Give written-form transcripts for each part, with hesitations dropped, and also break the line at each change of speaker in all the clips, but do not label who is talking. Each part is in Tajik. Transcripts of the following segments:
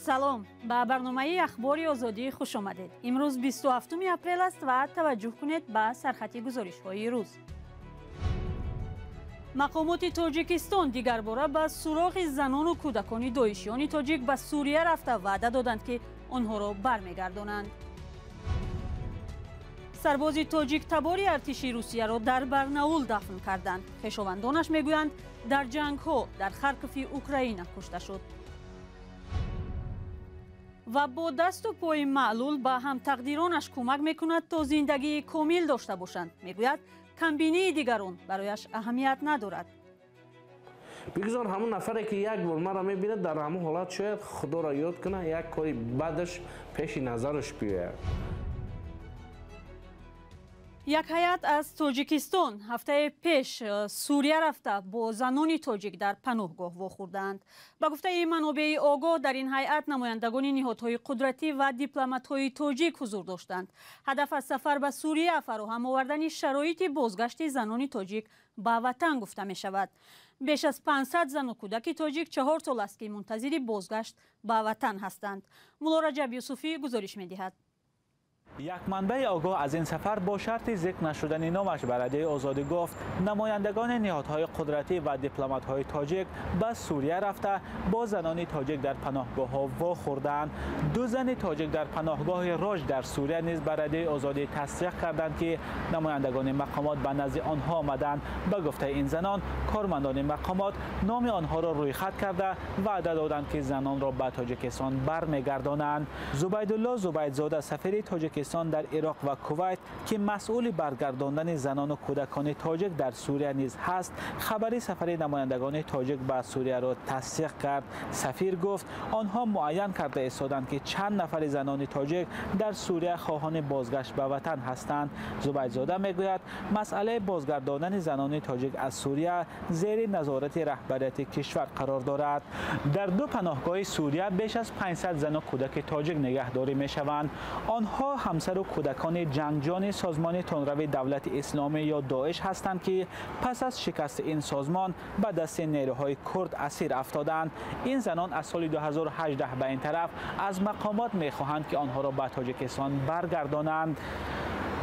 Салом, ба барномаи Ахбори Озодӣ хуш омадед. Имрӯз 27 апрел аст ва таваҷҷӯҳ кунед ба сархати гузоришҳои рӯз. Мақомоти Тоҷикистон дигарбора ба суроғи занону кӯдакони доишиёни тоҷик ба Сурия рафта ваъда доданд, ки онҳоро бармегардонанд. Сарбози тоҷик табори артиши Русияро дар Барнаул дафн карданд. Хешовандонаш мегӯянд, дар ҷангҳо дар Харкови Украина кушта шуд. Ва бо дасту пои маълул ба ҳамтақдиронаш кӯмак мекунад, то зиндагии комил дошта бошанд. Мегӯяд, камбинии дигарон барояш аҳамият надорад.
Бигзор ҳамон нафаре, ки як бор маро мебинад, дар ҳамон ҳолат шояд Худоро ёд кунад, як кори бадаш пеши назараш биёяд.
Як ҳайат аз Тоҷикистон ҳафтаи пеш Сурия рафта, бо занони тоҷик дар паноҳгоҳ вохӯрдаанд. Ба гуфтаи манобеи огоҳ, дар ин ҳайат намояндагони ниҳодҳои қудратӣ ва дипломатҳои тоҷик ҳузур доштанд. Ҳадаф аз сафар ба Сурия фароҳам овардани шароити бозгашти занони тоҷик ба ватан гуфта мешавад. Беш аз 500 зану кӯдаки тоҷик 4 сол аст, ки мунтазири бозгашт ба ватан ҳастанд. Мулло Раҷаб Юсуфӣ гузориш медиҳад.
Як манбаи огоҳ аз ин сафар бо шарти зикр нашудани номаш ба Радиои Озодӣ гуфт, намояндагони ниҳодҳои қудратӣ ва дипломатҳои тоҷик ба Сурия рафта, бо занони тоҷик дар паноҳгоҳҳо вохӯрданд. Ду зани тоҷик дар паноҳгоҳи Роҷ дар Сурия низ ба Радиои Озодӣ тасдиқ карданд, ки намояндагони мақомот ба назди онҳо омаданд. Ба гуфтаи ин занон, кормандони мақомот номи онҳоро рӯйхат карда, ваъда доданд, ки занонро ба Тоҷикистон бармегардонанд. Зубайдулло Зубайдзода, сафири Тоҷикистон дар Ироқ ва Кувайт, ки масъули баргардондани занону кӯдакони тоҷик дар Сурия низ ҳаст, хабари сафари намояндагони тоҷик ба Сурияро тасдиқ кард. Сафир гуфт, онҳо муайян карда истоданд, ки чанд нафари занони тоҷик дар Сурия хоҳони бозгашт ба ватан ҳастанд. Зубайдзода мегӯяд, масъалаи бозгардондани занони тоҷик аз Сурия зери назорати раҳбарияти кишвар қарор дорад. Дар ду паноҳгоҳи Сурия беш аз 500 зану кӯдаки тоҷик нигаҳдорӣ мешаванд. Онҳо ҳамсару кӯдакони ҷангҷони созмони тундрави Давлати Исломӣ ё Доиш ҳастанд, ки пас аз шикасти ин созмон ба дасти нерӯҳои курд асир афтоданд. Ин занон аз соли 2018 ба ин тараф аз мақомот мехоҳанд, ки онҳоро ба Тоҷикистон баргардонанд.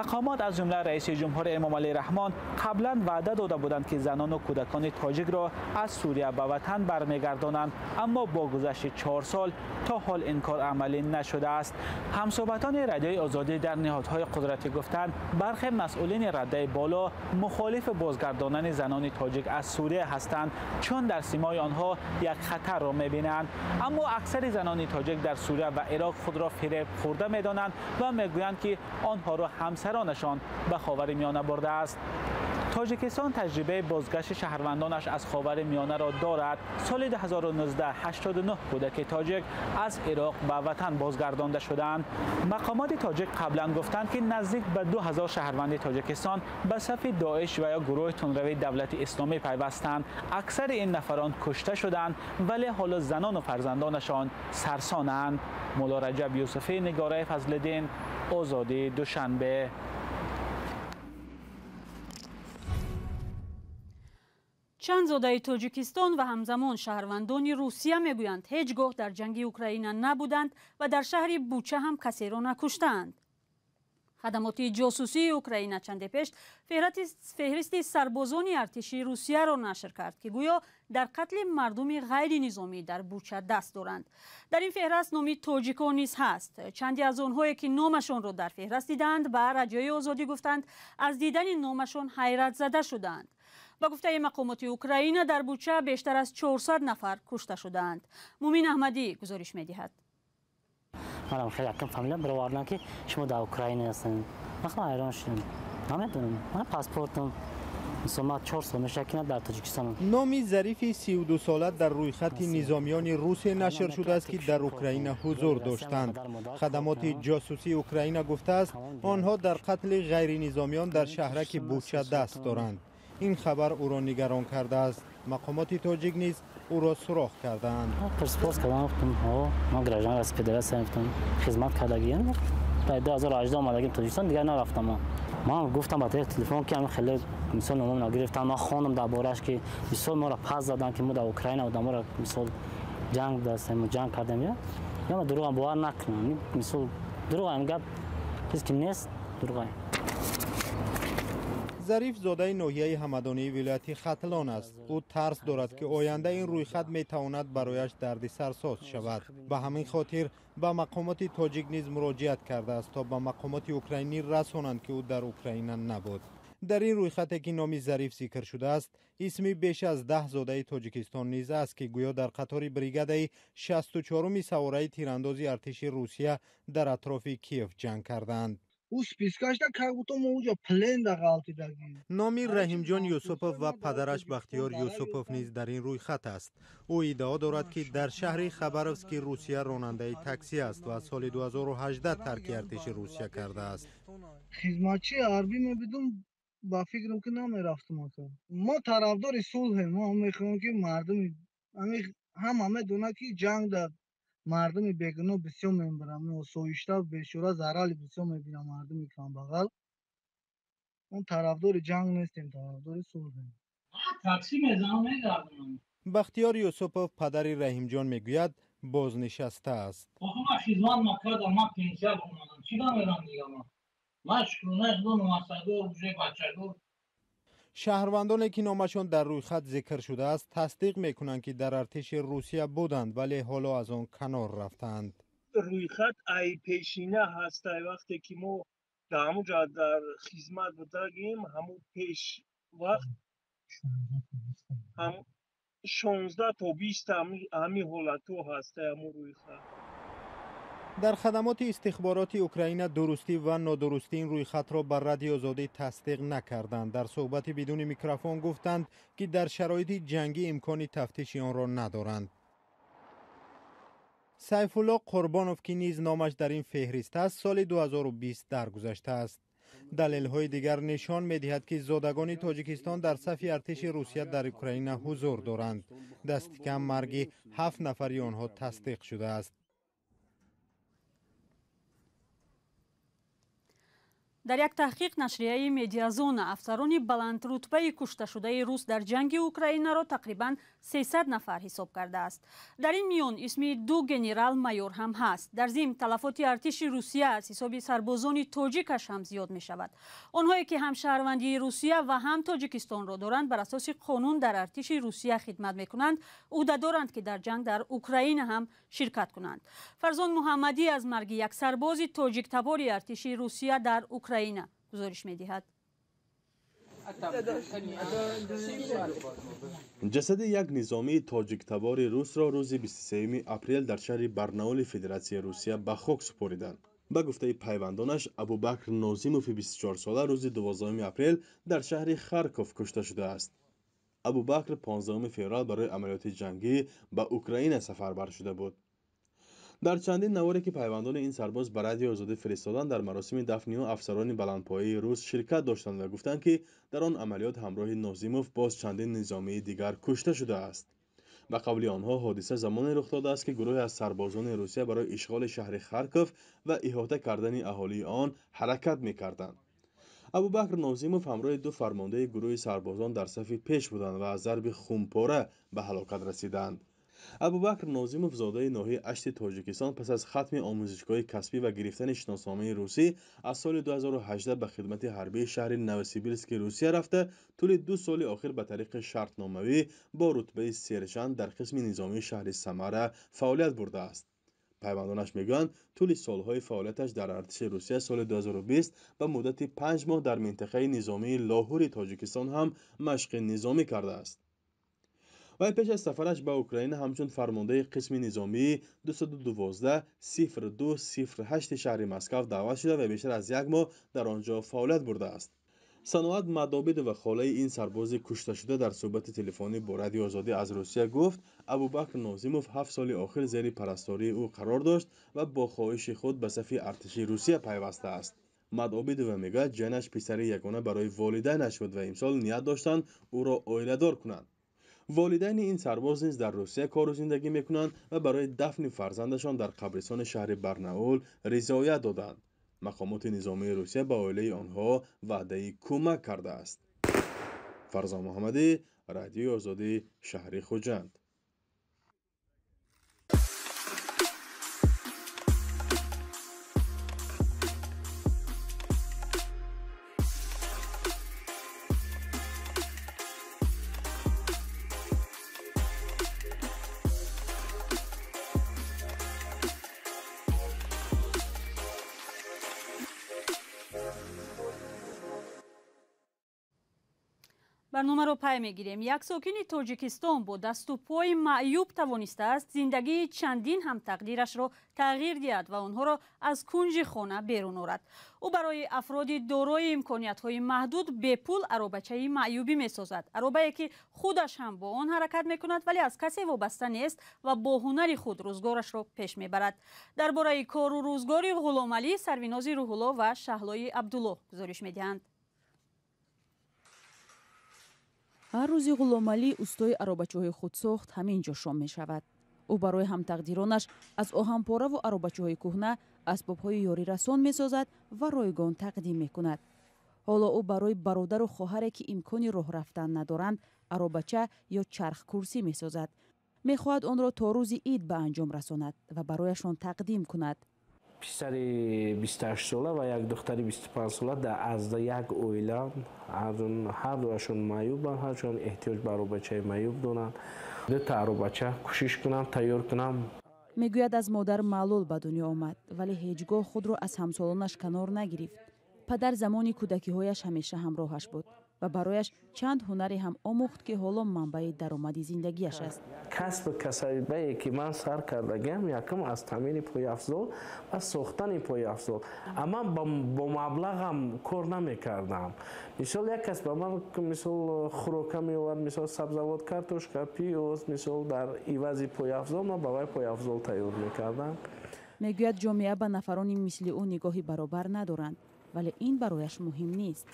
Мақомот, аз ҷумла раиси ҷумҳур Эмомалӣ Раҳмон, қаблан ваъда дода буданд, ки занону кӯдакони тоҷикро аз Сурия ба ватан бармегардонанд, аммо бо гузашти 4 сол то ҳол ин кор амалӣ нашудааст. Ҳамсӯҳбатони Радиои Озодӣ дар ниҳодҳои қудратӣ гуфтанд, бархе масъулини раддаи боло мухолифи бозгардонани занони тоҷик аз Сурия ҳастанд, чун дар симои онҳо як хатарро мебинанд. Аммо аксари занони тоҷик дар Сурия ва Ироқ худро фиреб хӯрда медонанд ва мегӯянд, ки онҳоро ҳамсаронашон ба Ховари Миёна бурдааст. Тоҷикистон таҷрибаи бозгашти шаҳрвандонаш аз Ховари Миёнаро дорад. Соли 2019 89 кӯдаки тоҷик аз Ироқ ба ватан бозгардонда шуданд. Мақомоти тоҷик қаблан гуфтанд, ки наздик ба 2000 шаҳрванди Тоҷикистон ба сафи Доиш ва ё гурӯҳи тундрави Давлати Исломӣ пайвастанд. Аксари ин нафарон кушта шуданд, вале ҳоло занону фарзандонашон сарсонанд. Мулло Раҷаб Юсуфӣ, Нигораи Фазлиддин, Озодӣ, Душанбе.
Чанд зодаи Тоҷикистон ва ҳамзамон шаҳрвандони Русия мегӯянд, ҳеҷ гоҳ дар ҷанги Украина набуданд ва дар шаҳри Буча ҳам касеро накуштаанд. Хадамоти ҷосусии Украина чанде пеш феҳристи сарбозони артиши Русияро нашр кард, ки гӯё дар қатли мардуми ғайринизомӣ дар Буча даст доранд. Дар ин феҳраст номи тоҷикон низ ҳаст. Чанде аз онҳое, ки номашонро дар феҳраст дидаанд, ба Радиои Озодӣ гуфтанд, аз дидани номашон ҳайратзада шудаанд. Ба гуфтаи мақомоти Украина, дар Буча бештар аз 400 нафар кушта шудаанд. Мумин Аҳмадӣ гузориш медиҳад.
Манам хеле якам фамилия баровардам, ки шумо дар Украина ҳастед. Ман ҳайрон шудам, намедонам, ман паспортам, мисол, ман 4 сол мешавад, ки дар Тоҷикистон.
Номи Зарифи 32сола дар рӯйхати низомиёни Русия нашр шудааст, ки дар Украина ҳузур доштанд. Хадамоти ҷосусии Украина гуфтааст, онҳо дар қатли ғайринизомиён дар шаҳраки Буча даст доранд. Ин хабар ӯро нигарон кардааст. Мақомоти тоҷик низ ӯро суроғ кардаанд.
Пурсупос кардам, гуфтам, ман граждан Российской Федерация, гуфтам, хизмат кардагиам, дар 2018 омадагим Тоҷикистон, дигар нарафтам. Ман гуфтам ба тариқи телефон, ки ҳамин хеле, мисол, номам нагирифтам. Ман хондам дар борааш, ки мисол моро пас заданд, ки мо дар Украина одаморо, мисол, ҷанг дастем, ҷанг кардем. Я Яма дурӯғам бовар накунам. Мисол дурӯғам гап чиз ки нест, дурӯғам.
Зариф зодаи ноҳияи Ҳамадонии вилояти Хатлон аст. Ӯ тарс дорад, ки оянда ин рӯйхат метавонад барояш дарди сарсоз шавад. Ба ҳамин хотир ба мақомоти тоҷик низ муроҷиат кардааст, то ба мақомоти украинӣ расонанд, ки ӯ дар Украина набуд. Дар ин рӯйхате, ки номи Зариф зикр шудааст, исми беш аз 10 зодаи Тоҷикистон низ аст, ки гӯё дар қатори бригадаи 64-уми савораи тирандози артиши Русия дар атрофи Киев ҷанг кардаанд. Номи Раҳимҷон Юсупов ва падараш Бахтиёр Юсупов низ дар ин рӯйхат аст. Ӯ иддао дорад, ки дар шаҳри Хабаровски Русия ронандаи таксӣ аст ва аз соли 2018 тарки артиши Русия кардааст.
Хизматчии ҳарбӣ мебидум, ба фикрам, ки намерафтум. Мо тарафдори сулҳем, мо мехоҳем, ки мардуми ҳама медонад, ки ҷанг дар мардуми бегуноҳ бисёр мебаранд, осоишта бешура зарали бисёр мебинанд мардуми камбағал. Мо тарафдори ҷанг нестем, тарафдори сулҳем.
Таксӣ мезанам, мегардонам.
Бахтиёр Юсупов, падари Раҳимҷон, мегӯяд, бознишаста аст.
Охи ман хизмат накардам, ман пенсия омадам, чӣ намерам дига ман? Ман шукрона Худо номасадор, уже бачадор.
Шаҳрвандоне, ки номашон дар рӯйхат зикр шудааст, тасдиқ мекунанд, ки дар артиши Русия буданд, вале ҳоло аз он канор рафтаанд.
Рӯйхат ай пешина ҳаст, ай вақте ки мо дар ҳамун ҷо дар хизмат будагим, ҳамун пеш вақт 16 то 20 ҳамин ҳолатҳо ҳаст ҳамун рӯйхат.
Дар хадамоти истихбороти Украина дурустӣ ва нодурустии ин рӯйхатро ба Радиои Озодӣ тасдиқ накарданд. Дар суҳбати бидуни микрофон гуфтанд, ки дар шароити ҷангӣ имкони тафтиши онро надоранд. Сайфулло Қурбонов, ки низ номаш дар ин феҳрист аст, соли 2020 даргузаштааст. Далелҳои дигар нишон медиҳад, ки зодагони Тоҷикистон дар сафи артиши Русия дар Украина ҳузур доранд. Дасти кам марги 7 нафари онҳо тасдиқ шудааст.
Дар як таҳқиқ нашрияи Медиазона афсарони баландрутбаи кушташудаи рус дар ҷанги Украинаро тақрибан 300 нафар ҳисоб кардааст. Дар ин миён исми ду генерал майор ҳам ҳаст. Дар зимн талафоти артиши Русия аз ҳисоби сарбозони тоҷикаш ҳам зиёд мешавад. Онҳое, ки ҳам шаҳрвандии Русия ва ҳам Тоҷикистонро доранд, бар асоси қонун дар артиши Русия хидмат мекунанд, ӯҳдадоранд, ки дар ҷанг дар Украина ҳам ширкат кунанд. Фарзон Муҳаммадӣ аз марги як сарбози тоҷиктабори артиши Русия дар Украина гузориш медиҳад.
Ҷасади як низомии тоҷиктабори русро рӯзи 23 апрел дар шаҳри Барнаули Федератсияи Русия ба хок супориданд. Ба гуфтаи пайвандонаш, Абубакр Нозимови 24сола рӯзи 12 апрел дар шаҳри Харков кушта шудааст. Абубакр 15 феврал барои амалиёти ҷангӣ ба Украина сафарбар шуда буд. Дар чандин наворе, ки пайвандони ин сарбоз ба Радиои Озодӣ фиристоданд, дар маросими дафни ӯ афсарони баландпояи рус ширкат доштанд ва гуфтанд, ки дар он амалиёт ҳамроҳи Нозимов боз чандин низомии дигар кушта шудааст. Ба қавли онҳо, ҳодиса замоне рух додааст, ки гурӯҳе аз сарбозони Русия барои ишғоли шаҳри Харков ва иҳота кардани аҳолии он ҳаракат мекарданд. Абубакр Нозимов ҳамроҳи ду фармондаи гурӯҳи сарбозон дар сафи пеш буданд ва аз зарби хунпора ба ҳалокат расиданд. Абубакр Нозимов, зодаи ноҳияи Ашти Тоҷикистон, пас аз хатми омӯзишгоҳи касбӣ ва гирифтани шиносномаи русӣ аз соли 2018 ба хидмати ҳарбии шаҳри Новосибирски Русия рафта, тӯли 2 соли охир ба тариқи шартномавӣ бо рутбаи сержант дар қисми низомии шаҳри Самара фаъолият бурдааст. Пайвандонаш мегӯянд, тӯли солҳои фаъолияташ дар артиши Русия соли 2020 ба муддати 5 моҳ дар минтақаи низомии Лоҳури Тоҷикистон ҳам машқи низомӣ кардааст. Вай пеш аз сафараш ба Украина ҳамчун фармондаи қисми низомии 212 02 08 шаҳри Москав даъват шуда ва бештар аз як моҳ дар он ҷо фаъолият бурдааст. Саноат Мадобидова, холаи ин сарбози кушташуда, дар суҳбати телефонӣ бо Радиои Озодӣ аз Русия гуфт, Абубакр Нозимов 7 соли охир зери парастории ӯ қарор дошт ва бо хоҳиши худ ба сафи артиши Русия пайвастааст. Мадобидова мегӯяд, ҷанаш писари ягона барои волидайнаш буд ва имсол ният доштанд ӯро оиладор кунанд. Волидайни ин сарбоз низ дар Русия кору зиндагӣ мекунанд ва барои дафни фарзандашон дар қабристони шаҳри Барнаул ризоят доданд. Мақомоти низомии Русия ба оилаи онҳо ваъдаи кӯмак кардааст. Фарзон Муҳаммадӣ, Радиои Озодӣ, шаҳри Хуҷанд.
Барномаро пай мегирем. Як сокини Тоҷикистон бо дасту пои маъюб тавонистааст зиндагии чандин ҳамтақдирашро тағйир диҳад ва онҳоро аз кунҷи хона берун орад. Ӯ барои афроди дорои имкониятҳои маҳдуд бепул аробачаи маъюбӣ месозад. Аробае ки худаш ҳам бо он ҳаракат мекунад, вале аз касе вобаста нест ва бо ҳунари худ рӯзгорашро пеш мебарад. Дар бораи кору рӯзгори Ғуломалӣ Сарвинози Рӯҳулло ва Шаҳлои Абдуллоҳ гузориш медиҳанд.
Ҳар рӯзи Ғуломалӣ устои аробачаҳои худсохт ҳамин ҷо шом мешавад. Ӯ барои ҳамтақдиронаш аз оҳанпораву аробачаҳои кӯҳна асбобҳои ёрирасон месозад ва ройгон тақдим мекунад. Ҳоло ӯ барои бародару хоҳаре, ки имкони роҳ рафтан надоранд, аробача ё чархкурсӣ месозад. Мехоҳад онро то рӯзи ид ба анҷом расонад ва барояшон тақдим кунад.
Писари 28 сола ва як духтари 25 сола аз як оила, ҳар дуашон маъюбанд, ҳарчанд эҳтиёҷ ба аробачаи маъюб доранд. Дута аробача кӯшиш кунам тайёр кунам.
Мегӯяд, аз модар маълул ба дунё омад, вале ҳеҷ гоҳ худро аз ҳамсолонаш канор нагирифт. Падар замони кӯдакиҳояш ҳамеша ҳамроҳаш буд ва барояш чанд ҳунаре ҳам омӯхт, ки ҳоло манбаи даромади зиндагиаш аст.
Касбу касабае ки ман сар кардагиам, якум аз таъмири пойафзол ва сохтани пойафзол. Ман бо маблағам кор намекардам. Мисол, як кас ба ман, мисол, хӯрока меовард, мисол, сабзавот, картошка, пиёз, мисол, дар ивази пойафзол ман ба вай пойафзол тайёр мекардам.
Мегӯяд, ҷомеа ба нафарони мисли ӯ нигоҳи баробар надоранд, вале ин барояш муҳим нест.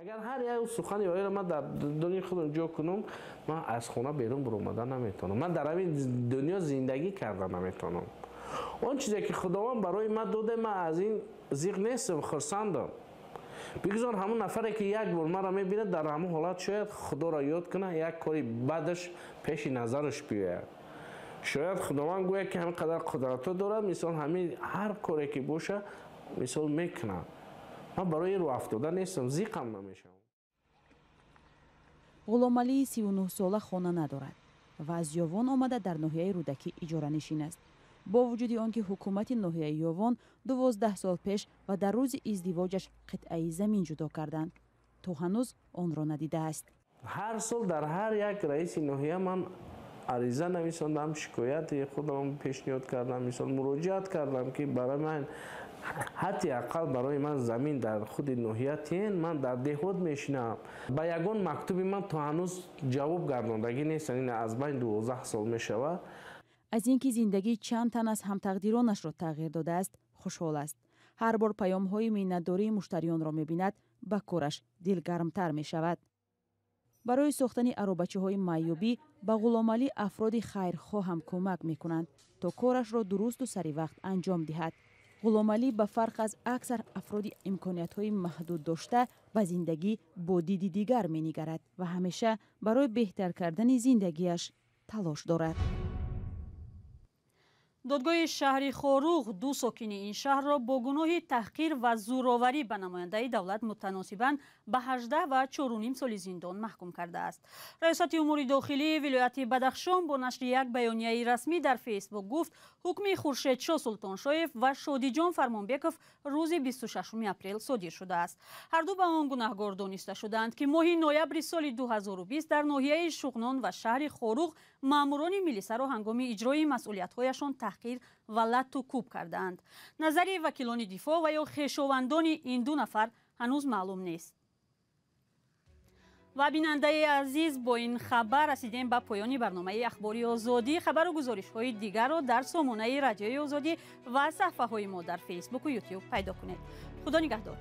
Агар ҳар як сухани оеро ман дар дунёи худам ҷо кунам, ман аз хона берун баромада наметавонам, ман дар ҳамин дунё зиндагӣ карда наметавонам. Он чизе ки Худованд барои ман дода, ман аз ин зиқ нестам, хурсандам. Бигузор ҳамон нафаре ки як бор маро мебинад, дар ҳамон ҳолат шояд Худоро ёд кунад, як кори бадаш пеши назараш биёяд. Шояд Худованд гӯяд, ки ҳамин қадар қудратҳо дорад, мисол, ҳамин ҳар коре ки боша, мисол, мекунад. Ман барои рӯ афтода нестам, зиқам намешавам.
Ғуломалии 39-сола хона надорад ва аз Ёвон омада дар ноҳияи Рӯдакӣ иҷоранишин аст. Бо вуҷуди он ки ҳукумати ноҳияи Ёвон 12 сол пеш ва дар рӯзи издивоҷаш қитъаи замин ҷудо карданд, то ҳанӯз онро надидааст.
Ҳар сол дар ҳар як раиси ноҳия ман ариза нависондам, шикояти худам пешниҳод кардам, мисол, муроҷиат кардам, ки барои ман ҳадди ақал барои ман замин дар худи ноҳия тиен, ман дар деҳот мешинам. Ба ягон мактуби ман то ҳанӯз ҷавоб гардондагӣ нестанд. Ин аз байн 12 сол мешавад.
Аз ин ки зиндагии чанд тан аз ҳамтақдиронашро тағйир додааст, хушҳол аст. Ҳар бор паёмҳои миннатдории муштариёнро мебинад, ба кораш дилгармтар мешавад. Барои сохтани аробачаҳои маъюбӣ ба Ғуломалӣ афроди хайрхоҳ ҳам кӯмак мекунанд, то корашро дурусту саривақт анҷом диҳад. Ғуломалӣ ба фарқ аз аксар афроди имкониятҳои маҳдуд дошта ба зиндагӣ бо диди дигар менигарад ва ҳамеша барои беҳтар кардани зиндагиаш талош дорад.
Додгоҳи шаҳри Хоруғ ду сокини ин шаҳрро бо гуноҳи таҳқир ва зӯроварӣ ба намояндаи давлат мутаносибан ба 18 ва 4,5 соли зиндон маҳкум кардааст. Раёсати умури дохилии вилояти Бадахшон бо нашри як баёнияи расмӣ дар Фейсбук гуфт, ҳукми Хуршедшо Султоншоев ва Шодиҷон Фармонбеков рӯзи 26 апрел содир шудааст. Ҳарду ба он гунаҳгор дониста шудаанд, ки моҳи ноябри соли 2020 дар ноҳияи Шуғнон ва шаҳри Хоруғ маъмурони милисаро ҳангоми иҷрои масъулиятҳояшон таҳқир ва латту кӯб кардаанд. Назари вакилони дифоъ ва ё хешовандони ин ду нафар ҳанӯз маълум нест. Ва, бинандаи азиз, бо ин хабар расидем ба поёни барномаи Ахбори Озодӣ. Хабару гузоришҳои дигарро дар сомонаи Радиои Озодӣ ва саҳфаҳои мо дар Фейсбуку Ютюб пайдо кунед. Худо нигаҳдор.